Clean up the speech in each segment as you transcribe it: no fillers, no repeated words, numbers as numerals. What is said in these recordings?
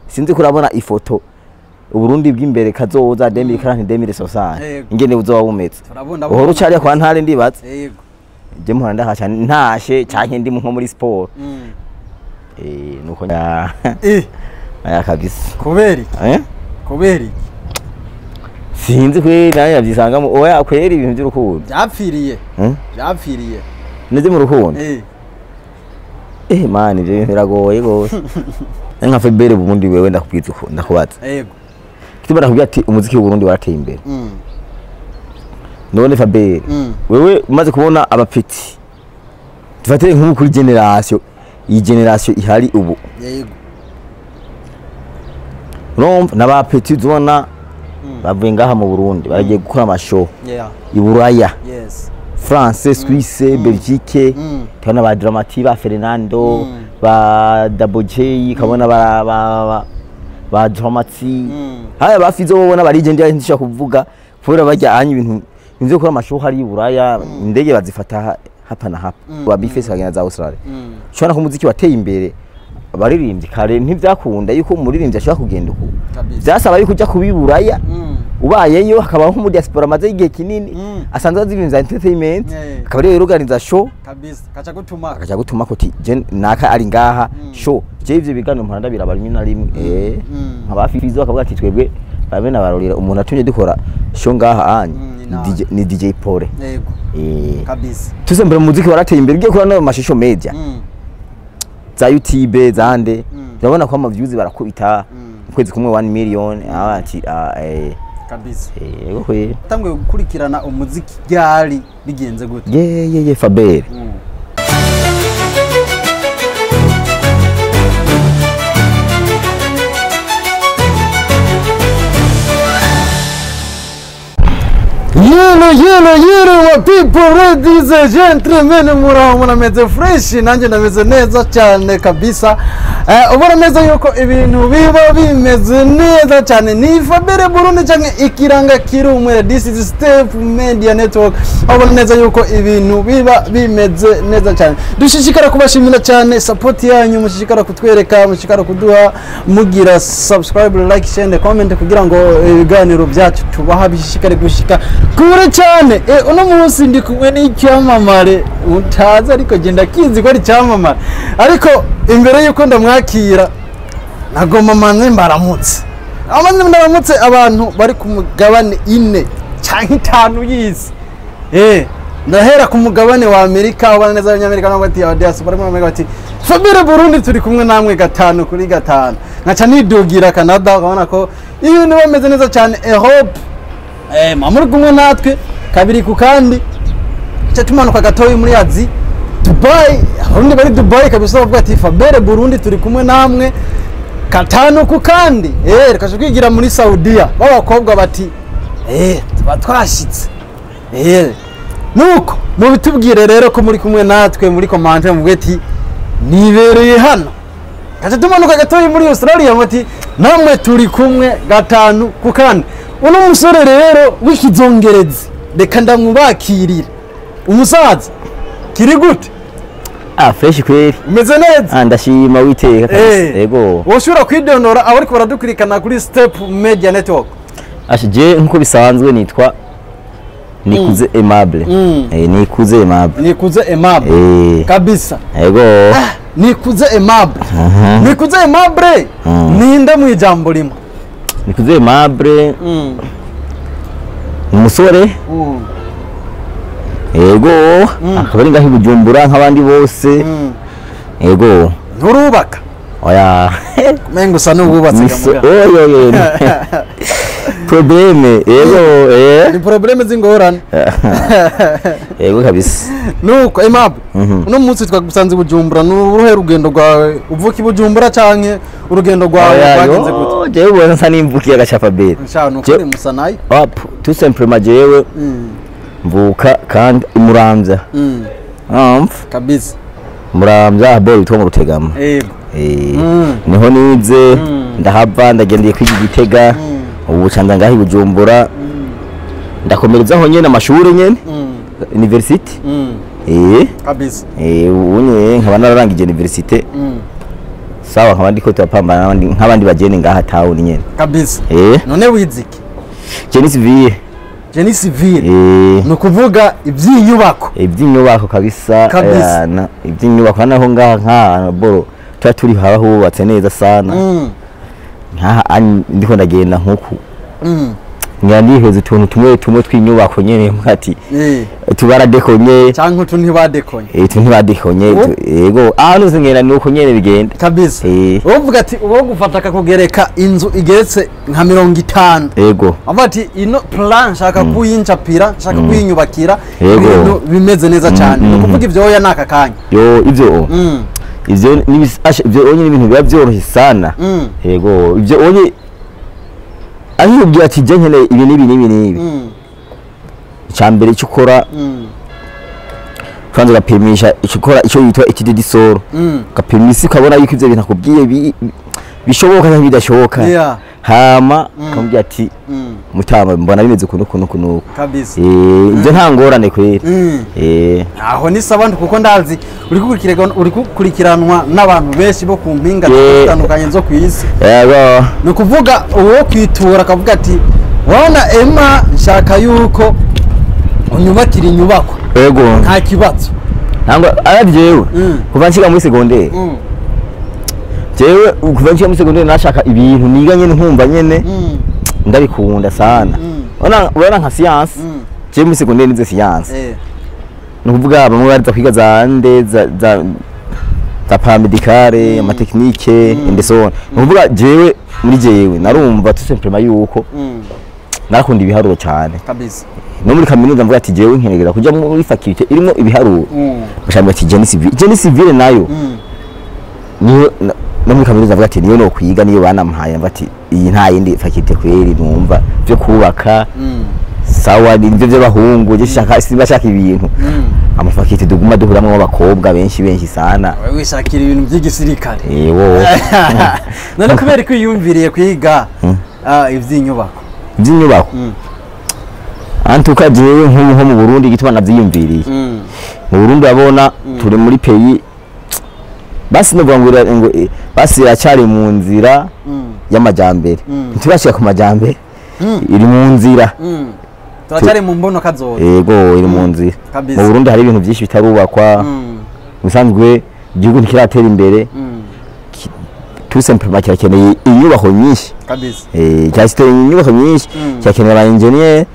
Sinzi kurabona ifoto Uburundi bw'imbere kazoza 2040 2060 ingene buzoba bumeze. Uhora ucariya kwa ntare ndibaza. Yego. Je muhora ndahaca ntashe canke ndi nko muri sport. Nuko aya kabisa. Kubera iki? Kubera iki? Sinzi kweri naye yavyisangamo oya kweri ibintu by'urukundo. Byapfiriye. Byapfiriye. Neze mu rukundo. Man ibyo bintu biragoye gose. Nka Fabere Burundi wewe ndakubwiza uko ndakubaza. Yego. Kituma ndakubwira ati umuziki w'u Burundi warateye imbere. None Fabere wewe umaze kubona abapeti. Tufatire nk'ubu kuri generation, iyi generation ihari ubu. Yego. Urumva n'abapeti uzobona bavuye ngaha mu Burundi baragiye gukora amashow. Yeah. I Buraya. Yes. France, Suisse, Belgique, tubona ba Dramati, ba Fernando, ba Double J, kabona ba Dramati. Haya bafizo babona bari je ndishaka kuvuga kubera bajya anya ibintu byo gukora amashow hari i Buraya, indege bazifata hapa na hapa. Ba Bifes bagenda za Australia. Ushobora ko umuziki wateye imbere abaririmbyi kare ntivyakunda yuko umuririmbyi ashobora kugenda uko. Byasaba yuko ujya kubiburaya. Ubayeyo hakaba nko mu diaspora amaze igihe kinini asanzwe azi ibintu vya entertainment akaba rero organiza show kabisa kaca gutuma akaca gutuma ko je naka ari ngaha show je ivyo biganiro mpora ndabiraba rimwe na rimwe nka bafizo bakavuga ati twebwe babe nabarorera umuntu atumye dukora show ngaha anye ni DJ Pole. Yego. Kabisa tuse mbere muziki warateye imbere ugiye kura no mashusho media za YouTube zande urabona ko ama views barakubita kwezi kumwe 1 million ati kabisa. Yego kwe. Tanguye gukurikirana umuziki ryari bigenze gute? Ye Fabere. Yelo wa people, ladies and gentlemen, muraho murameze fresh, nanjye ndameze neza cyane kabisa. Ubona neza yuko ibintu biba bimeze neza cyane. Ni Fabere Burundi canke ikiranga kirumwe. This is Step Media Network. Ubona neza yuko ibintu biba bimeze neza cyane. Dushishikara kubashimira cyane support yanyu, mushishikara kutwereka, mushishikara kuduha, mugira subscribe, like, share and comment kugira ngo ibiganiro byacu tubaha bishishikare gushika kure cyane. Uno munsi ndi kumwe n'icyamamare utazi ariko genda kizi ko ari cyamamare, ariko imbere yuko ndamwakira nagomba manze mbaramutse. Amanze ndaramutse abantu bari ku mugabane 4 canke 5 y'isi. Ndahera ku mugabane wa Amerika, abana neza abanyamerika nabo bati aba diaspora muri Amerika bati Fabere Burundi turi kumwe namwe 5 kuri 5. Nkaca nidugira Canada ukabona ko ibintu bameze neza cyane. Europe muri kumwe natwe kabiri ku kandi. Cyo tumanuka gatoyi muri Azi, Dubai, abarundi bari Dubai kabisa bavuga ati Fabere Burundi turi kumwe namwe 5 ku kandi. Reka kwigira muri Saudiya babakobwa bati tuba twashitse. Nuko mubitubwire rero ko muri kumwe natwe muri comment muvuge ati nibereye hano. Kaje tumanuka gatoyi muri Australia bati namwe turi kumwe 5 ku kandi. Uno musore rero w'ikizongerezi reka ndamubakirira. Umusaza kiri gute? Fresh kweri. Umeze neza? Ndashima witeka kabisa. Yego. Woshobora kwidonora abariko baradukurikana kuri Step Media Network? Ashe nkuko bisanzwe nitwa Nikuze Aimable. Nikuze Aimable. Nikuze Aimable. Kabisa. Yego. Nikuze Aimable. Nikuze Aimable. Ninde mu ijambo rimwe? Nikuze Aimable. Umusore. Yego. Akaba ari ngaho Bujumbura nk'abandi bose. Yego. Nturubaka? Oya. Kumenga usa n'uwubatse gamuga. Oyo. Probleme. Yego, Ni probleme z'ingorane. Yego kabisa. Nuko Aimable, uno munsi twagusanze Bujumbura, n'uruhe rugendo rwawe? Uvuka i Bujumbura canke urugendo rwawe rwagenze gute? Jewe ubona nsa n'imvukiye agaca Fabere. Nsha nukuri musa nayo. Up, tout simplement jewe mvuka kandi Muramvya. Kabisa. Muramvya haberi bitwa mu Rutegama. Yego. Niho nize ndahava ndagendeye kwiga Gitega. Ubu canza ngaho i Bujumbura. Ndakomerezaho nyene amashure nyene. University. Kabisa. Ubu nye nkaba nararangije university. Sawa, nkaba ndiko turapambana nk'abandi bageni ngaha town nyene. Kabisa. None wiziki? Génie civil. Génie civil. Eh. Ni ukuvuga iby'inyubako. Iby'inyubako kabisa. Kabisa. Iby'inyubako naho ngaha nka boro tuba turi haba hubatse neza sana. Nkaha ndiko ndagenda nkuku ngira ndiheza utuntu tumwe tumwe tw'inyubako nyene ati tubaradekonye Canke utu ntibadekonye. Utu ntibadekonye. Yego, ahantu hose ngenda nuko nyene bigenda. Kabisa. Uvuga ati uwo gufata akakugereka inzu igeretse nka 50, avuga ati ino plan nshaka kuyincapira, nshaka kuyinyubakira, ibintu bimeze neza cyane, ni ukuvuga ibyo hoya n'aka kanya? Yo, ivyo ivyo ivyo onye ni ibintu biba byoroshye sana. Yego, ivyo onye ahubwo ati je nkeneye ibi n'ibi n'ibi n'ibi. Icya mbere icyo ukora, kwanza ugapimisha icyo ukora, icyo yitwa étude du sol. Ugapima isi, ukabona yuko ivyo bintu akubwiye bishoboka cyangwa bidashoboka. Hama ukamubwira ati mutama, mbona bimeze ukuntu ukuntu ukuntu uku. Ibyo nta ngorane kweri. Aho ni sawa, kuko ndazi uri gukurikiranwa n'abantu benshi bo ku mpinga zitandukanye zo ku isi. Ni ukuvuga uwo kwitura akavuga ati wana Emma, nshaka yuko unyubakira inyubako, nta kibazo? Ntabwo ara jewe kuva nshiga muri secondaire, jewe kuva nshiga muri secondaire nashaka ibintu niga nyene nkumva nyene ndabikunda sana. Urabona nka science, jewe muri secondaire nize science. Ni ukuvuga bamwe bariza kwiga za nde za paramédicale, ama technique and so on. Ni ukuvuga jewe muri jewe narumva tout simplement yuko narakunda ibiharuro cyane. No muri kaminuza mvuga ati jewe nkenegera kuja muri faculté irimo ibiharuro. Bashambira ati génie civil, génie civil nayo niyo no muri kaminuza mvuga ati niyo no kwiga, niyo banampaye. Mvuga ati iyi nta yindi faculté kweri numva byo kubaka. Sawa, ni nivyo by'abahungu, je shaka simba shaka ibintu ama faculté duguma duhuramwo abakobwa benshi benshi sana. Wewe wishakira ibintu by'igisirikare. Ewo. None kubera ko wiyumviriye kwiga iby'inyubako? By'inyubako. Antuka jewe nk'ubu nko mu Burundi igituma navyiyumviriye, mu Burundi urabona turi muri pays basi novuga ngo basi iracyari mu nzira y'amajambere. Ntibashika ku majambere, iri mu nzira. Turacyari mu mbono kazoza. Yego, iri mu nzira. Mu Burundi hari ibintu byinshi bitarubakwa. Musanzwe igihugu ntikiratera imbere. Tout simplement kirakeneye inyubako nyinshi. Cyasiteye inyubako nyinshi. Kirakeneye aba engineer.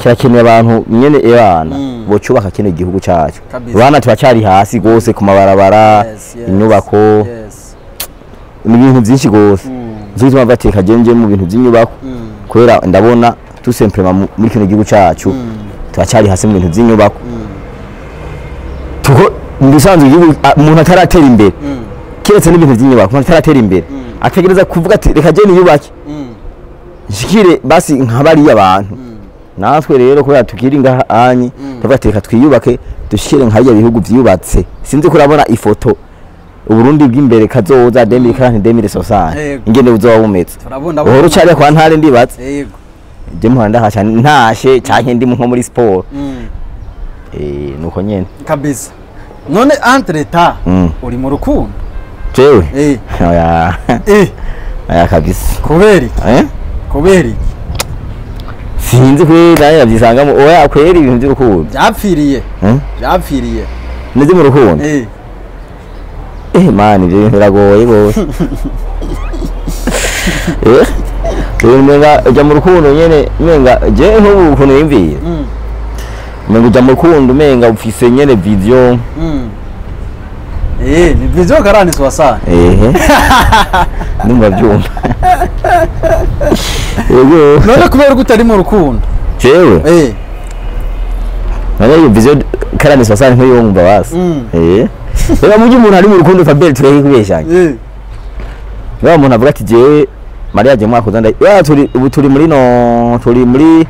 Kirakeneye abantu nyene ebana bocubaka kino gihugu cacu. Bana turacyari hasi gose ku mabarabara, inyubako, ni ibintu byinshi gose. Nicyo gituma bateka jenje mu bintu by'inyubako, kubera ndabona tout simplement muri kino gihugu cacu turacyari hasi mu bintu by'inyubako. Tuko mu bisanzwe igihugu umuntu ataratera imbere, keretse n'ibintu by'inyubako, umuntu ataratera imbere ategereza kuvuga ati reka je niyubake, nshikire basi nka bariya abantu. Natwe rero kubera tukiri ngaha anyi, tuvuga ati reka twiyubake dushikire nka biriya bihugu vyubatse. Sinzi ko urabona ifoto Uburundi bw'imbere kazoza 2040, 2060, ingene buzoba bumeze. Turabona. Uhora ucariya kwa Ntare ndibatse. Je mpora ndahasha ntashe canke ndi nko muri sport. Nuko nyene. Kabisa. None entre temps uri mu rukundo? Jewe? Oya. Oya kabisa. Kubera iki? Eh? Kubera iki? Sinzi kweri, nawe navyisangamo. Oya kweri, ibintu by'urukundo. Byapfiriye? Hmm? Byapfiriye? Neze mu rukundo. Man, ibyo bintu biragoye gose. Umenga uja mu rukundo nyene, umenga je nk'ubu ukuntu yimviye. Umenga uja mu rukundo, umenga ufise nyene vision. Ni vision karani swasana. Ehe. Ndumva byumva. Yego. None kubera ko utari mu rukundo? Jewe. None iyo vision karani swasana ntuyumva basi. Reba mu gihe umuntu ari mu rukundo, Fabien, tureke kubeshanya. Reba umuntu avuga ati jewe mariage mwaka uza ya turi ubu turi muri no turi muri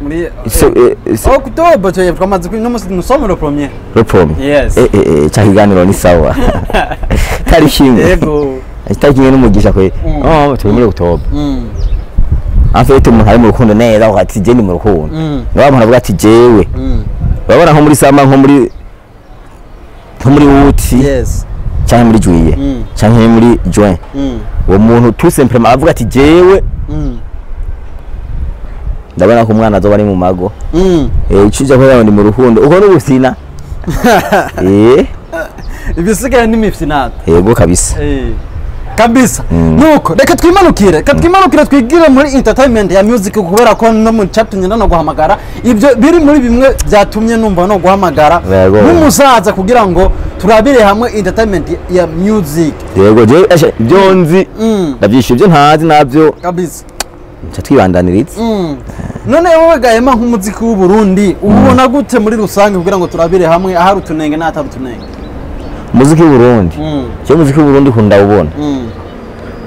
Muri so, Octobre twamaze no musi nous sommes le premier. Le premier. Yes. Cya kiganiro ni sawa. Tariki imwe. Yego. Tariki imwe n'umugisha kwe. Oh, turi muri Octobre. En fait umuntu ari mu rukundo neza avuga ati je ni mu rukundo. Niba umuntu avuga ati jewe. Urabona nko muri summer, nko muri août. Canke muri juillet, canke muri juin. Uwo muntu tout simplement avuga ati: "Jewe ndabona ko umwana azoba ari mu mago." Icuja ko ni mu rukundo, uko n'ubusina. Ibisigaye ni imifyinato. Yego kabisa. Kabisa. Nuko reka twimanukire twigire muri entertainment ya music, kubera ko no mu cyatumye no guhamagara, ibyo biri muri bimwe byatumye numva no guhamagara nk'umusaza kugira ngo turabire hamwe entertainment ya music. Yego, je eshe, ibyo nzi ndavyishyura, ibyo ntazi navyo nca twibandaniriza. None wowe Gahema, nk'umuziki w'u Burundi ubona gute muri rusange, kugira ngo turabire hamwe ahari utunenge n'ahatari utunenge? Umuziki w'Uburundi, je umuziki w'Uburundi kunda ubona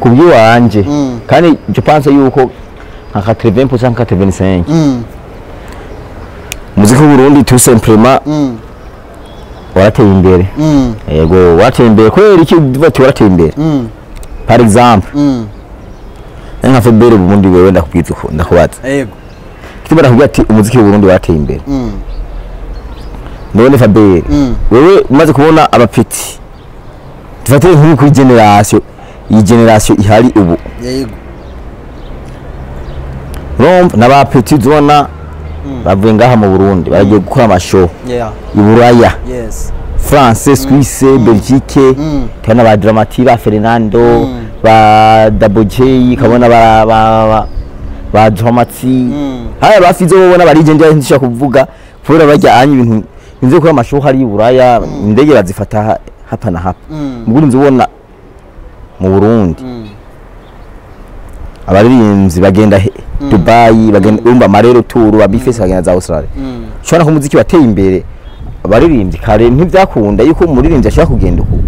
ku bw'iwanje, kandi je pense yuko nka 80%, 85, umuziki w'Uburundi tout simplement warateye imbere. Yego, warateye imbere. Kubera iki uvuga ati warateye imbere? Par exemple, nka Febere ubundi, wewe ndakubwiza uko ndakubaza. Kituma ndakubwira ati umuziki w'Uburundi warateye imbere. None Fabere, wewe umaze kubona abapeti, dufate nk'ubu kuri génération, iyi génération ihari ubu, urumva n'abapeti uzobona bavuye ngaha mu Burundi baragiye gukora amashow i Buraya, France, Suisse, Belgique, kabona ba Dramati, ba Fernando, ba Double J, kabona ba Dramati, haya ba Fizo, babona bari je ndishaka kuvuga kubera bajya anya ibintu inzo gukora amashow hari i Buraya, indege bazifata hapa na hapa. Muguri nzubona mu Burundi abaririmbyi bagenda Dubai, bagenda urumva amarero tour, ba Bifes bagenda za Australia. Ushobora ko umuziki wateye imbere. Abaririmbyi kare ntibyakunda yuko umuririmbyi ashobora kugenda uku.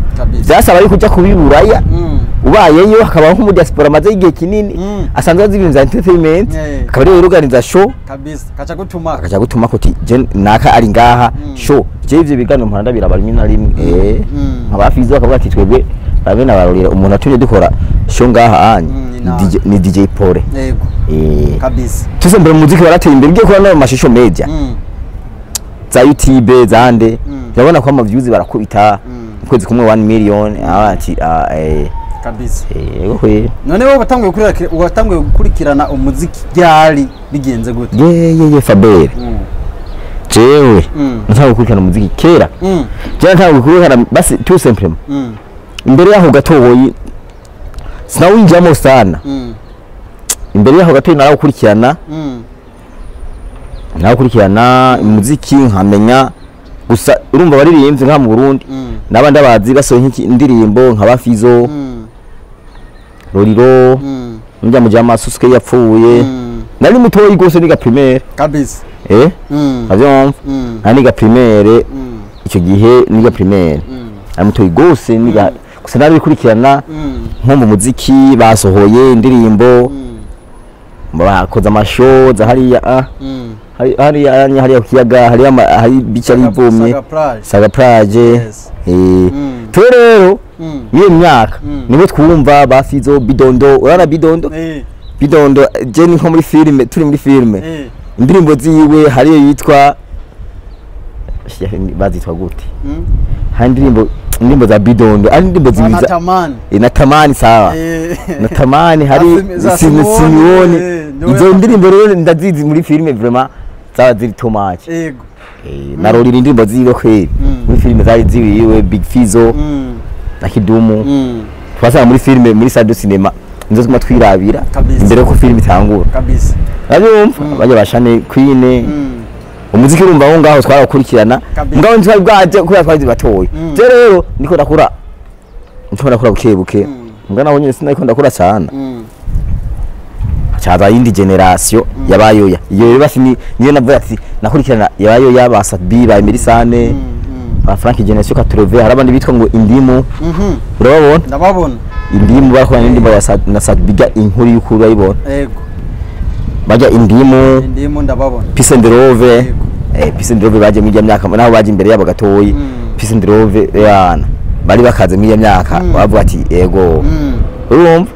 Byasaba yuko ujya kubiburaya, ubayeyo hakaba nko mu diaspora amaze igihe kinini, asanzwe azi ibintu bya entertainment, akaba ariwe organiza show. Kabisa, kaca gutuma. Akaja gutuma ko je naka ari ngaha show. Je ivyo biganiro mpora ndabiraba rimwe na rimwe, nka bakavuga ati: "Twebwe babe nabarorera umuntu atumye dukora show ngaha anye Ni DJ, ni DJ Pole." Tuze mbere muziki warateye imbere, ugiye kubona no mu mashusho media, za YouTube zande, urabona ko ama views barakubita mu kwezi kumwe 1 million. Ah, ati ah, yego kwe. None wowe watanguye gukurikirana umuziki ryari, bigenze gute? Ye ye ye, Faber, jewe natanga gukurikirana umuziki kera. Jewe natanga gukurikirana basi tout simplement imbere yaho gatoyi sinawinjiramo sana. Imbere yaho gatoyi narawukurikirana, narawukurikirana umuziki nkamenya gusa, urumva abaririmbyi nka mu Burundi naba ndabazi basohoye nk'iki indirimbo nka ba Fizo, Roriro, njya mu jama Suske yapfuye. Nari mutoyi gose, niga primaire. Avyumva, nari niga primaire. Icyo gihe niga primaire, ari mutoyi gose, niga gusa narabikurikirana, nko mu muziki basohoye indirimbo, bakoze amashow za hariya, hariya hariya ku kiyaga, hariya hari bica ari ivumye. Saga Plage. Saga Plage. Twe rero iyo myaka nibo twumva ba Fizo, Bidondo. Urabona Bidondo? Bidondo je ni nko muri filime, turi muri filime, indirimbo ziwe hariyo yitwa, bazitwa gute? Hari indirimbo za Bidondo, ari indirimbo zibiri Natamani. Natamani, sawa. Natamani hari za Simeoni. Simeoni, Izo ndirimbo rero ndazizi muri filime, vraiment zaba ziri too much. Narorira indirimbo ziwe kweli muri filime zari ziwiwe Big Fizzo na Kidumu. Twasanga muri filime muri salle de cinéma, nizo tuma twirabira imbere yuko filime itangura. Urumva bajya bashane Queen, umuziki urumva aho ngaho twarawukurikirana. Mugabo ntitwari bwaje kubera twari batoya. Je rero niko ndakura, niko ndakura buke buke, mbwa naho nyine sinariko ndakura cyane. Hacaza yindi génération yabayoya. Iyo rero basi niyo navuga ati nakurikirana yabayoya, ba Sabi, ba Emerisane, ba Frank Generation 80. Hari abandi bitwa ngo Indimu. Urababona? Ndababona. Indimu bakorana n'indimu ya na Sabiga, inkuru y'ukuri, urayibona? Yego. Bajya Indimu. Indimu ndababona. Peace and Love. Peace and Love baje muri iyo myaka, naho baje imbere yabo gatoyi. Peace and Love yana bari bakaze muri iyo myaka, bavuga ati ego. Urumva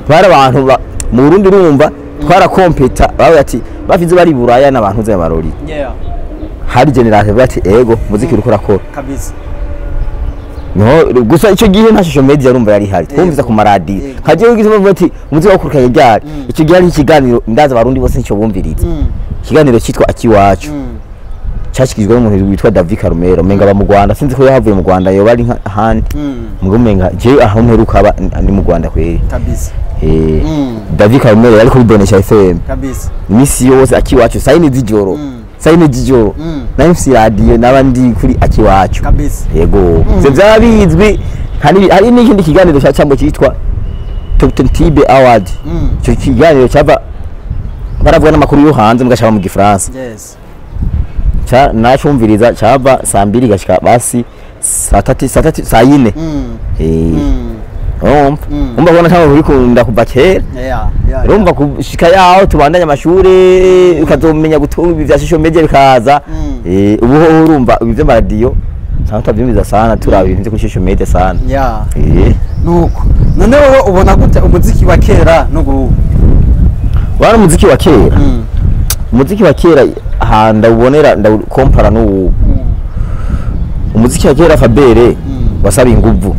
bari abantu mu Burundi, urumva twarakompeta, bavuga ati bafize bari Buraya n'abantu ze barori. Hari génération bavuga ati ego, muziki uriko urakora. No gusa icyo gihe nta social media urumva yari ihari, twumviza ku maradiyo. Nkaje ugize bavuga ati umuziki wakurikanye ryari, icyo gihe hari ikiganiro ndaza abarundi bose nicyo bumviriza, ikiganiro cyitwa Akiwacu cyashyikirijwe n'umuntu witwa David Karumero, umenga aba mu Rwanda, sinzi ko yahavuye mu Rwanda yoba ari ahandi, mugo umenga je aho mperuka aba ni mu Rwanda kweri kabisa. David Karumero yari kuri Bonesha FM kabisa imisi yose Akiwacu saa yine z'ijoro, saa yine z'ijoro nari mfise iradiyo naba ndi kuri Akiwacu kabisa. Yego, ivyo vyaba bizwi. Hari n'ikindi kiganiro ca cambo cyitwa Top 10 Tibe Award. Ico kiganiro cyava baravuga n'amakuru yo hanze mugashaba mu Gifaransa. Yes. Ca nacumviriza cava saa mbiri gashika basi saa tatu, saa tatu, saa yine. Urumva umva kubona cyangwa kubikunda kuva kera. Yeah. Urumva kushika yaho tubandanya amashuri ukazomenya gutunga ibi vya social media bikaza. Ubu ho urumva ibi vy'amaradiyo sana tutavyumviza sana, turaba ibintu vyo kuri social media sana. Nuko none wowe ubona gute umuziki wa kera n'ubu? Wari umuziki wa kera, umuziki wa kera aha ndawubonera ndawukompara n'ubu. Umuziki wa kera Fabere wasaba inguvu,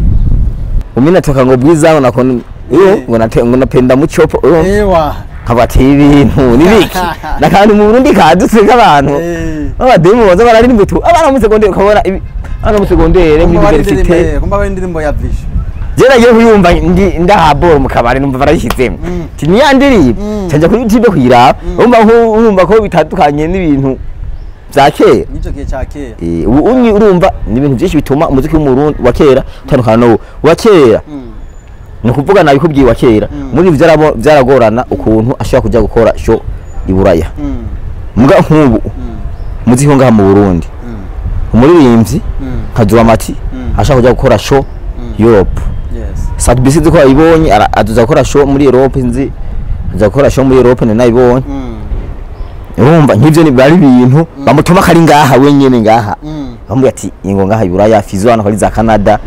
umina toka ngo bwiza ngo nakon iyo ngo nate ngo napenda muchopo Ewa. nkaba ibintu nibiki nakandi mu Burundi kadutse k'abantu abademu baza bararirimba tu abana mu segondere ukabona abana mu segondere muri universite Kumba bari indirimbo ya Vishu. Je nagiye kuyumva ndi ndahabora mu kabari numva barayishyizemo ti niya ndirimbo canja kuri YouTube kuyiraba, urumva ko urumva ko bitandukanye n'ibintu vya kera Nico gihe ca kera. Ubu unyi urumva ni ibintu byinshi bituma umuziki w'umurundi wa kera utandukana n'ubu wa kera. Ni ukuvuga nabikubwiye wa kera muri ivyo vyaragorana ukuntu ashobora kuja gukora show i Buraya. Muga nk'ubu umuziki wo ngaha mu Burundi, umuririmbyi nka Dramati ashaka kuja gukora show Europe. Yes. Sadbisi ko ayibonye aduza gukora show muri Europe, nzi aza gukora show muri Europe nayibonye. Urumva nk'ivyo ni bari ibintu bamutuma kari ngaha wenyene ngaha, bamubwira ati ingo ngaha i Buraya Fizo hano kuri za Canada.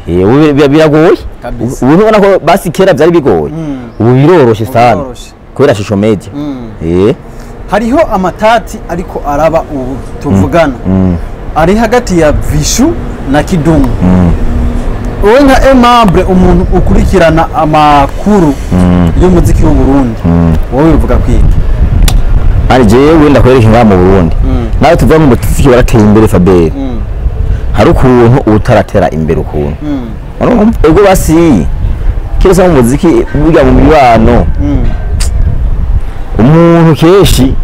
Ubu biragoye. Kabisa. Ubu ntubona ko basi kera byari bigoye, ubu biroroshe sana biroroshe. kubera social media. Hariho amatati ariko araba ubu tuvugana ari hagati ya Vishu na Kidumu. Wowe nka Aimable, umuntu ukurikirana amakuru y'umuziki w'u Burundi, wowe uvuga kwiki? Ari jewe ndakwereka ngaha mu Burundi nawe tuvuga ngo muziki warateye imbere Fabere, hari ukuntu utaratera imbere ukuntu urumva ubwo basi kirasa mu muziki burya mu mibano umuntu kenshi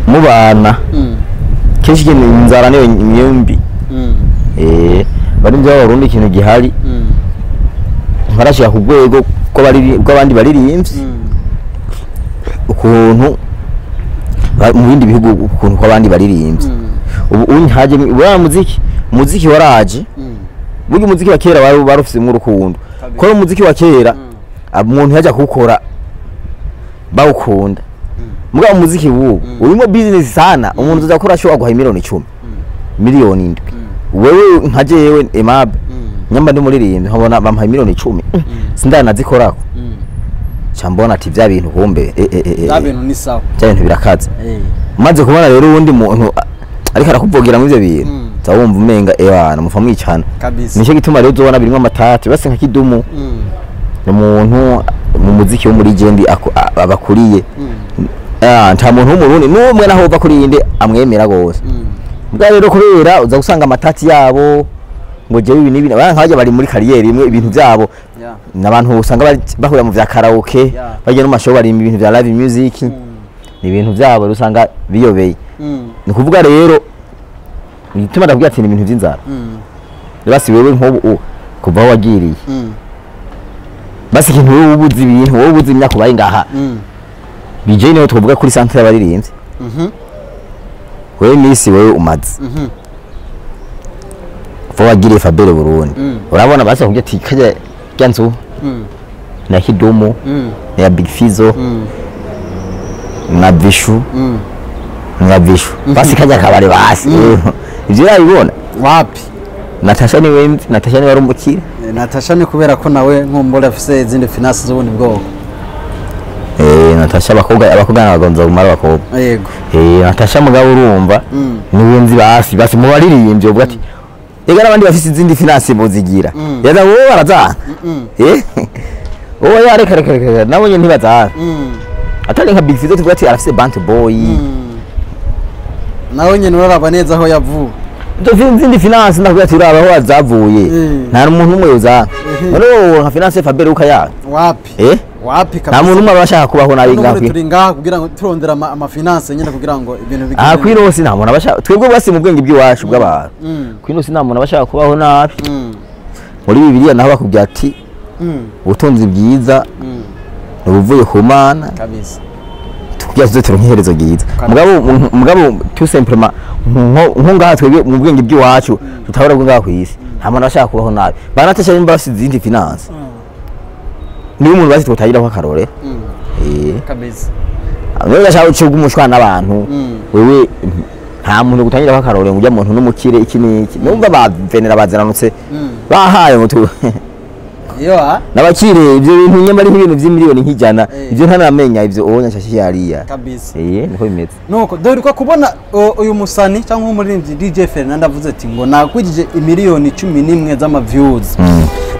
mubana kenshi ikintu inzara niyo myumbi. Bari byo Abarundi ikintu gihari ntarashika ku rwego rw'abandi baririmbyi ukuntu mu bindi bihugu ukuntu kw'abandi baririmbyi. Ubu unhaje buriya muziki waraje burya umuziki wa kera wari barufisemo urukundo, Kabisa. ko umuziki wa kera umuntu yajya kuwukora bawukunda. Mugabo umuziki w'ubu urimo business sana, umuntu uza gukora show aguha miliyoni 10, miliyoni 7. Wewe nka jewe Aimable nyamba ndi muririmbyi nkabona bampaye miliyoni 10 sindanazikorako, ca mbona ati vya bintu kumbe Bya bintu ni sawa. vya bintu birakaze. Maze kubona rero uwundi muntu ariko arakuvugira muri ivyo bintu, uza wumva umenga ewana mufa mwicana. Kabisa. Nico gituma rero uzobona birimwo amatati basi nka Kidumu ni umuntu mu muziki wo muri jendi abakuriye. Nta muntu w'umurundi n'umwe naho uva kuri inde amwemera gose. Mbwa rero kubera uza gusanga amatati yabo ngo jewe ibi n'ibi nk'abajya bari muri kariyeri imwe ibintu byabo n'abantu usanga bahurira mu vya karaoke, bajya no mashow bari ibintu vya live music, ni ibintu byabo rero usanga biyobeye. Ni ukuvuga rero igituma ndakubwira ati ni ibintu vy'inzara. Basi wewe nk'ubu kuva aho wagiriye basi ikintu wowe ubuze ibintu wowe ubuze imyaka ubaye ngaha BJ niwe twovuga kuri centre y'abaririmbyi. Wewe misi wewe umaze kuva wagiriye Fabere Burundi, urabona basi bakubwira ati kajya rya nzu na Kidumu na Big Fizzo na Vishu na Vishu basi kajya kabare basi ivyo urabibona. Wapi? Natasha niwe nzi, Natasha niwe ari umukire. Natasha ni kubera ko nawe nkumbura afise izindi finance z'ubundi bwoko. Natasha abakobwa n'abagonza kumara abakobwa. Yego. Natasha mugabo urumva niwe nzi basi basi mu baririmbyi uvuga ati Ega n'abandi bafise izindi finance bozigira. Yaza wowe barazana. Oya reka reka reka nabo nyene ntibazana. Atari nka Big Fizzo tuvuga ati arafise Bantu Boy. Nawe nyene uraraba neza aho yavuye. Izo zindi finance ndakubwira ati uraba aho wazavuye. Nta muntu umwe yozana. None wowe nka finance Faber ukayanga. Wapi? Wapi kabisa. Nta muntu umwe abashaka kubaho nabi ngaho. Turi ngaha kugira ngo turondera ama finance nyene kugira ngo ibintu bigende. Ah kwirose nta muntu abashaka twebwe basi mu bwenge bw'iwacu bw'abantu. Kwirose nta muntu abashaka kubaho nabi. Muri Bibiliya naho bakubwira ati ubutunzi bwiza ubuvuye ku Mana kabisa. Tukugira tuze turonke iherezo ryiza. Mugabo tout simplement nko ngaha twebwe mu bwenge bw'iwacu tutabura bwo ngaha kwisi. Nta muntu abashaka kubaho nabi. Banatesha nimba bafise izindi finance. Niba umuntu basi twotagiraho akarore. Kabisa. None gashaka ucibwa umushwana n'abantu. Wewe nta muntu gutangiraho akarore ngo ujya muntu n'umukire iki n'iki. Numva bavenera baziranutse. Bahaye mutu. Iyo ha? Nabakire ibyo bintu nyamara nk'ibintu by'imiliyoni nk'ijana. Ibyo ntanamenya ibyo onya shashi yariya. Kabisa. Niko bimeze. Nuko dore ko kubona uyu musani cyangwa umuririmbyi DJ Fernando avuze ati ngo nakwijije imiliyoni 11 z'ama views.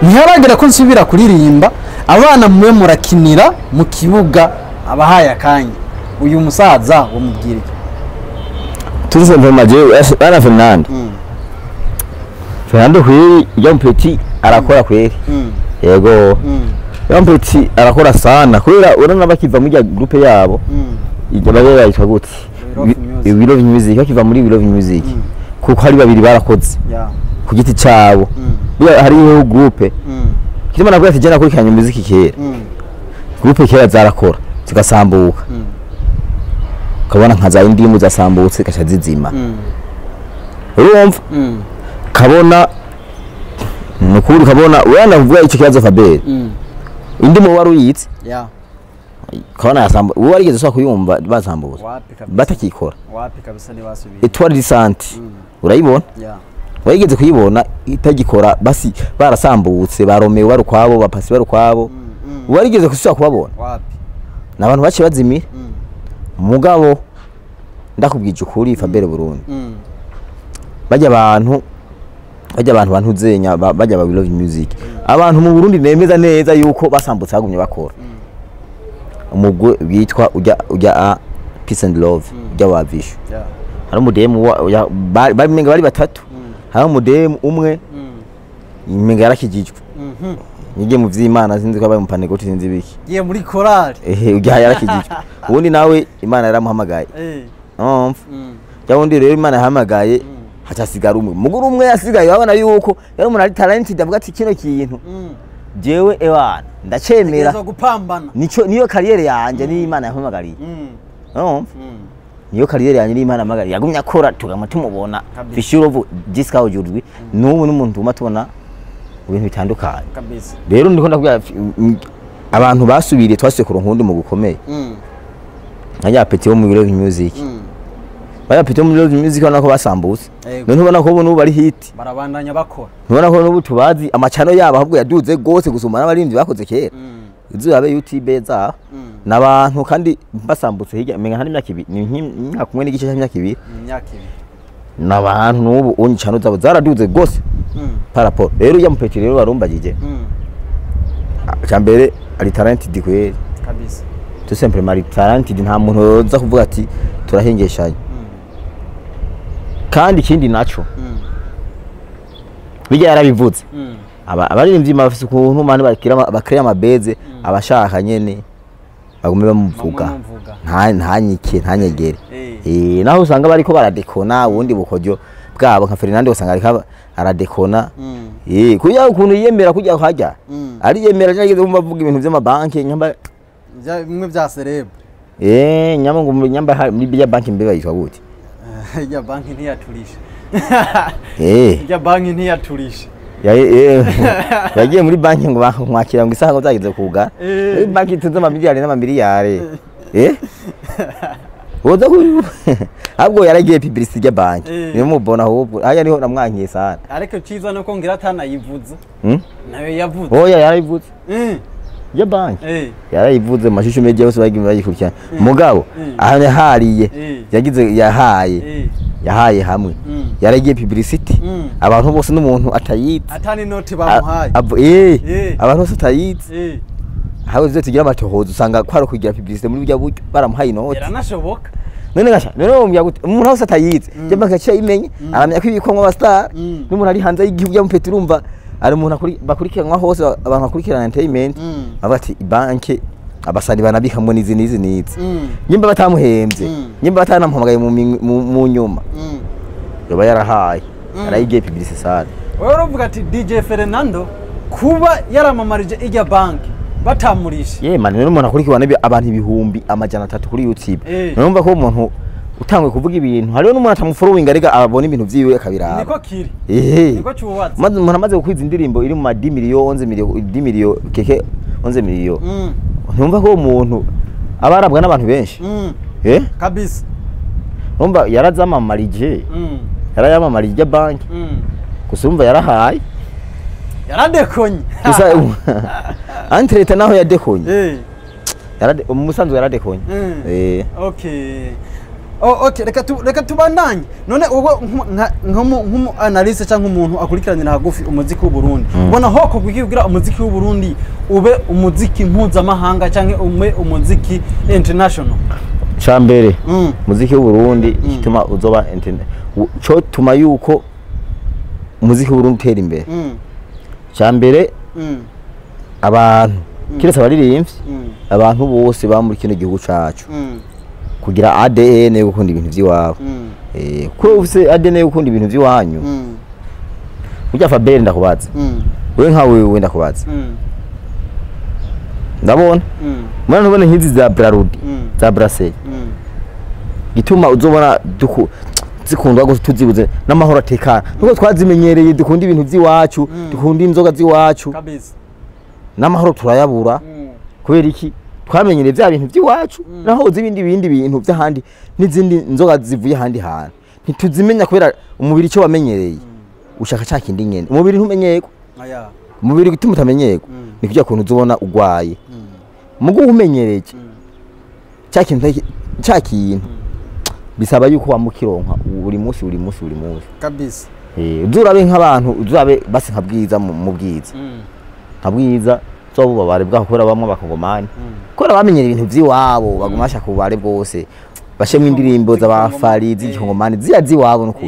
Ntiharagira ko nsubira kuririmba abana mwe murakinira mu kibuga abahaye akanya. Uyu musaza wamubwira iki? Tuze mvemaje bana Fernando. Fernando kweri Jean Petit arakora kweri. Yego. Jean Petit arakora sana kubera urana bakiva muri groupe yabo. Ijya babe bayitwa gute? We Love Music bakiva muri We Love Music. Kuko hari babiri barakoze. Ku giti cyabo. Hariho groupe. Kirimo nakuye ati jana kurikiranya muziki kera. Groupe kera zarakora zigasambuka. Kabona nka za indimu zasambutse gasha zizima. Urumva? Kabona nukuri kabona wewe kuvuga ico kibazo Faber. Indimu wari uyitse? Yeah. Kabona yasambu uwo warigeze so kuyumva basambutse. Batakikora. Wapi kabisa ni basubiye. Etoile Risante. Urayibona? Yeah. Wayigeze kuyibona itagikora basi barasambutse baromewe barukwabo bapasi barukwabo. Warigeze kusubira kubabona? Wapi. Nabantu bace bazimira. Mugabo ndakubwije ukuri Faber Burundi. Bajya abantu bantuzenya bajya ba We Love Music. Abantu mu Burundi nemeza neza yuko basambutse bagumye bakora. Umugwe witwa ujya Peace and Love ujya wa Vishu. Hari umudemu bari menga bari batatu. Hari umudemu umwe imenga yarakijijwe. Nige mu vy'Imana sinzi ko abaye mu panegoti sinzi biki. Giye muri chorale. Ujya yarakijijwe. Ubundi nawe Imana yaramuhamagaye. Ya wundi rero Imana yahamagaye hacasigara umwe. Muguru umwe yasigaye babona yuko yari umuntu ari talented avuga ati kino kintu. Jewe ewana ndacemera. Gupambana. Nico niyo kariyere yanje ni Imana yahamagariye. Niyo kariyere yanje ni Imana yahamagariye. Yagumye akora tugama tumubona. Fishurovu Jessica ujurwi n'ubu n'umuntu tuma tubona ibintu bitandukanye. Kabisa. Rero ndiko ndakubwira abantu basubiriye twasuye kuronka undi mu gukomeye. Nka Petit wo mu We Love Music. Baya Petit wo mu We Love Music ubona ko basambutse. None ubona ko ubu bari hit. Barabandanya bakora. Ubona ko n'ubu tubazi amacano yabo ahubwo yaduze gose gusumba n'abarindi bakoze kera. Izuba YouTube za nabantu kandi basambutse hirya menga hari imyaka ibiri ni imyaka kumwe n'igice cy'imyaka ibiri. Imyaka ibiri. Nabantu n'ubu unyicano zabo zaraduze gose. Par rapport rero ya Mpeti rero barumbagije. Cyambere ari talented kweri. Kabisa. Tout simplement ari talented nta muntu yoza kuvuga ati turahengeshanye. Kandi ikindi naco. Bijya yarabivuze. Abaririmbyi bafise ukuntu mani bakira bakreya amabeze abashaka nyene bagume bamuvuga. Nta nyike ntanyegere. Naho usanga bariko baradekona ubundi bukoryo bwabo nka Fernando usanga ariko aradekona. Kuya ukuntu yiyemera kujya hajya. Ari yemera cyangwa kumva avuga ibintu by'amabanki nyamba bimwe bya celeb. Nyamba ngo nyamba muri bijya banki mbe bayitwa gute? Ya banki ntiyaturisha. Ya banki ntiyaturisha. Yagiye muri banki ngo bakwakira ngo isaha ngo zageze kuga. Muri banki tuzi amamiliyari n'amamiliyari. Woza ku ahubwo yaragiye publicity ya banki. Niyo mubona ahubwo haya niho namwankiye sana. Ariko ciza no kongera atanayivuze. Nayo yavuze. Oya yarayivuze. Ya banki. Yarayivuze mashusho media yose bagiye bayikurikirana. Mugabo aho hariye yagize yahaye. Yahaye hamwe. Yaragiye publicity. Abantu bose n'umuntu atayizi. Atani noti bamuhaye. Abantu bose atayizi. Hawe zose tugira amatohoza usanga kwaro kugira publicity muri burya buryo baramuhaye inoti. Yaranashoboka. None gasha none wombya gute umuntu wese atayizi je banka yaciye ayimenye aramenya ko ibikomwa aba star n'umuntu ari hanze y'igihugu yamupeta urumva ari umuntu bakurikiranwa hose abantu bakurikirana entertainment bavuga ati banke abasani banabikamwe nizi nizi nizi nyimba batamuhembye nyimba batanamuhamagaye mu nyuma yoba yarahaye yarayigiye publicity sana. Wewe uravuga ati DJ Fernando kuba yaramamarije ijya banki batamurisha. Ye man none umuntu akurikirana abantu 300,000 kuri YouTube. Numva ko umuntu utangwe kuvuga ibintu hariho n'umuntu atamufollowing arega ababona ibintu vyiwe akabiraba. Niko kiri. Niko cyubatse. Maze umuntu amaze gukwiza indirimbo iri mu ma 10 million 11 million 10 million keke 11 million. Numva ko umuntu abarabwa n'abantu benshi. Kabisa. Numva yarazamamarije. Yarayamamarije banki. Gusa umva yarahaye. Yaradekonye. Gusa antreta naho yadekonye. Yarade umusanzu yaradekonye. Okay. Oh okay reka tubandanye. None ubwo nko analyst cyangwa umuntu akurikiranira hagufi umuziki w'u Burundi. Ubona hoko kugira umuziki w'u Burundi ube umuziki mpuzamahanga cyangwa umwe umuziki international. Cambere muziki w'u Burundi gituma uzoba cyo tuma yuko umuziki w'u Burundi utera imbere. Cambere abantu kiretse abaririmbyi abantu bose bamuri kino gihugu cacu kugira ADN yo gukunda ibintu by'iwabo. Ko ufise ADN yo gukunda ibintu by'iwanyu. Ujya Fabel ndakubaza. Wewe nka wewe ndakubaza. Ndabona. Mwana ntubone nkizi za Brarudi, za Brasserie. Gituma uzobona zikundwa gose tuzibuze n'amahoro atekana. Nuko twazimenyereye dukunda ibintu by'iwacu, dukunda inzoga z'iwacu. Kabisa. N'amahoro turayabura. Kubera iki? Twamenyereye bya bintu by'iwacu naho uzi ibindi bintu by'ahandi n'izindi nzoga zivuye ahandi hantu. Ntituzimenya kubera umubiri cyo wamenyereye. Ushaka cya kindi nyene. Umubiri ntumenyerwa. Aya. Umubiri gituma utamenyerwa. Ni kujya kuntu uzobona ugwaye. Mugo umenyereye. Cya kintu bisaba yuko wamukironka buri munsi buri munsi buri munsi. Kabisa. Uzurabe nk'abantu uzabe basi nka Bwiza mu Bwiza. Nka Bwiza zobubabare bwaho kubera bamwe bakongomani. Kubera bamenyera ibintu by'iwabo bagumasha ku bare bwose. Bashemwe indirimbo z'abafari z'ikongomani ziya ziwabo nuko.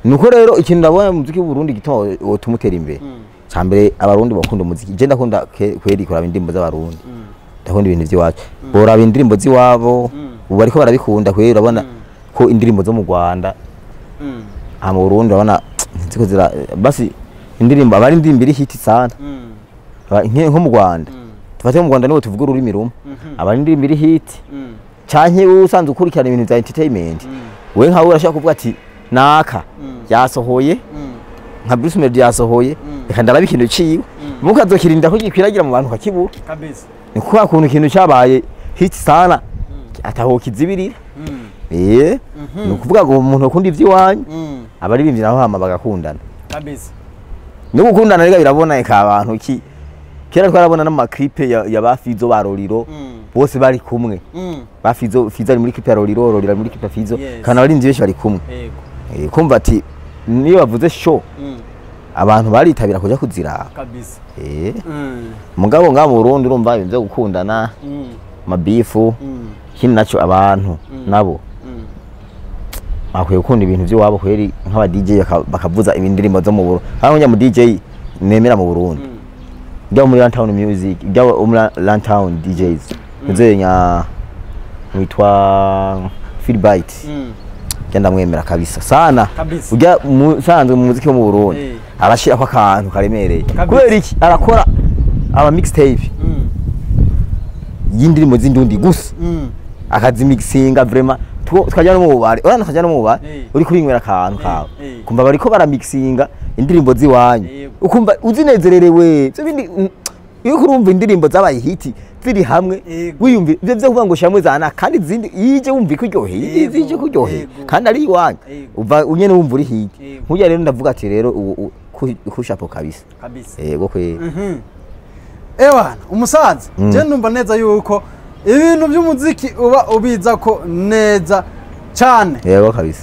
Nuko rero ikintu ndabona mu muziki w'u Burundi gituma wotumutera imbere. Cambere abarundi bakunda umuziki. Je ndakunda kweri kuraba indirimbo z'abarundi. Ndakunda ibintu by'iwacu. Boraba indirimbo z'iwabo. Ubu bariko barabikunda kweri urabona ko indirimbo zo mu Rwanda. Mu Burundi urabona nziko zira basi indirimbo abari indirimbo iri hit sana. Nko mu Rwanda. Tufate mu Rwanda niho tuvuga ururimi rumwe. Abari indirimbo iri hit. Canke usanzwe ukurikirana ibintu bya entertainment. Wewe nkawe urashaka kuvuga ati naka yasohoye nka Bruce Melody yasohoye reka ndarabe ikintu ciwe. Mukazokirinda ko gikwiragira mu bantu kakibura. Kabisa. Ni kwa kuntu ikintu cyabaye hit sana ataho kizibirira. Ni ukuvuga ngo umuntu akunda ivy'iwanyu abaririmbyi naho hama bagakundana. Kabisa. No gukundana rega biraboneka abantu ki kera twarabona n'amaklipe ya bafizo ba Roriro bose bari kumwe. Bafizo Fizo ari muri clip ya Roriro, Roriro ari muri clip ya Fizo. Kana abarinzi benshi bari kumwe. Kumva ati niyo bavuze show abantu baritabira kuja kuziraba. Kabisa. Mugabo nga mu Burundi urumva ibintu byo gukundana mabifu ikindi naco abantu nabo bakwiye gukunda ibintu by'iwabo kweri nk'aba DJ bakavuza indirimbo zo mu Burundi. Hano njya mu DJ nemera mu Burundi. Njya muri Runtown Music, njya muri Runtown DJs. Nze nya witwa Philbyte. Njya ndamwemera kabisa sana. Ujya musanzwe mu muziki wo mu Burundi. Arashira ko akantu karemereye. Kubera iki? Arakora aba mixtape. Y'indirimbo z'indundi gusa. Akazimixinga vraiment tukajya no mu bubare. Urana tukajya no mu bubare. Uri kubinywera akantu kawe. Kumva bariko baramixinga indirimbo ziwanyu. Ukumva uzinezererewe. Byo bindi iyo kurumva indirimbo zabaye hit ziri hamwe wiyumva ibyo byo kuvuga ngo shamwe zana kandi zindi yije wumva kuryoheye yije kuryoheye kandi ari iwanyu uva unyene wumva uri hit. Nkuya rero ndavuga ati rero kushapo kabisa. Kabisa. Yego kwe. Ewana umusaza je ndumva neza yuko ibintu by'umuziki uba ubiza ko neza Cyane. Yego kabisa.